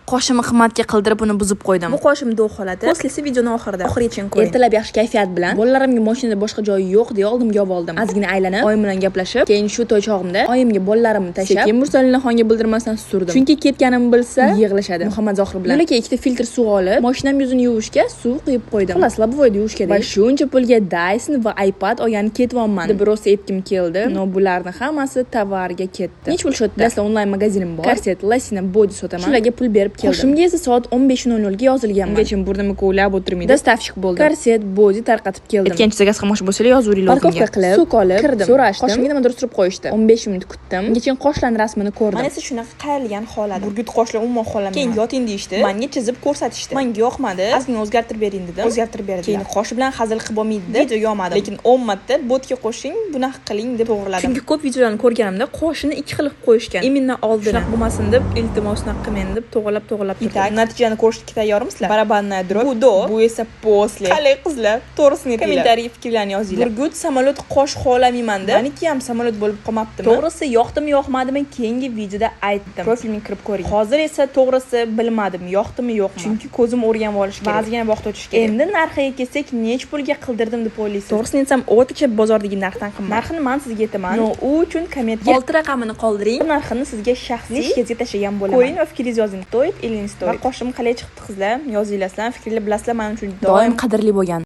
Qoshimni qimmatga qildirib, uni buzib qo'ydim. Bu qoshim dog' holati. После si videoni oxirida. Oxirigacha ko'ring. Ertalab yaxshi kayfiyat bilan bolalarimga mashinada boshqa joyi yo'q deya oldimga olib oldim. Ozgina aylanib, oyim bilan gaplashib, keyin shu to'y chog'imda oyimga bolalarimni tashlab, sekin Mursalinaxonga bildirmasdan surdim. Chunki ketganimni bilsa, yig'lashadi. Muhammad Zohir bilan. Yo'lakay ikkita filtr suv olib, mashinam yuzini yuvishga suv quyib qo'ydim. Xullas, лобовой da yuvishga. Va shuncha pulga Dyson va iPad olgani ketyapman deb rosa aytgim keldi. Но bularni hammasi tovarga ketdi. Necha pul shu? Bilasizlar, onlayn magazinim bor. Korset, лосина, body sotaman. Shularga pul berib keldim. Qoshimga esa soat 15:00 ga yozilganman. Ungacha burnimni kovlab o'tirmaydi. Доставщик bo'ldim. Korset, body tarqatib keldim. Aytgancha заказ qilmoqchi bo'lsanglar, yozaveringlar. Парковка qilib, suv olib, kirdim. So'rashdim. Qoshimga nimadir surib qo'yishdi. 15 minut kutdim. Ungacha qoshlarni rasmini ko'rdim. Mana esa shunaqa qayrilgan holati. Burgut qoshlar umuman xohlamayman. Keyin yoting deyishdi. Menga chizib ko'rsatishdi. Menga yoqmadi. Ozgina o'zgartirib bering dedim. O'zgartirib berdilar. Keyin qoshi bilan hazil qilib bo'lmaydi deb videoga olmadim. Lekin 10 marta botga qo'shing, bunaqa qiling deb to'g'riladim. Chunki ko'p videolarni ko'rganimda qoshini ikki xil qilib qo'yishgan. Именно oldini. Shunaqa bo'lmasin deb, iltimos, unaqa qilmang deb to'g'rilab to'g'rilab turdim. Natijani ko'rishga tayyormisizlar? Барабанная дробь. Bu до, bu esa после. Qalay, qizlar? To'g'risini aytinglar. Kommentariy fikrlarni yozinglar. Burgut samolyot qosh xohlamayman deb. Maniki ham samolyot bo'lib qolmabdimi? To'g'risi, yoqdimi yoqmadimi, keyingi videoda aytdim. Profilimga kirib ko'ring. Hozir esa to'g'risi bilmadim, yoqdimi yo'qmi. Chunki ko'zim o'rganib olish kerak. Ba'zigina vaqt o'tishi kerak. Endi narxiga kelsak, necha pulga qildirdim deb o'ylaysiz? To'g'risini aytsam, o'rtacha bozordagi narxdan qimmat. Narxini men sizga aytaman. Но, u uchun kommentga Olti raqamini qoldiring. Narxini sizga shaxsiy ishingizga tashlagan bo'laman. Ko'ring va fikringizni yozing. Стоит или не стоит? Va qoshim qalay chiqdi, qizlar? Yozinglar, sizlar fikringlar, bilasizlar, men uchun Doim qadrli bo'lgan.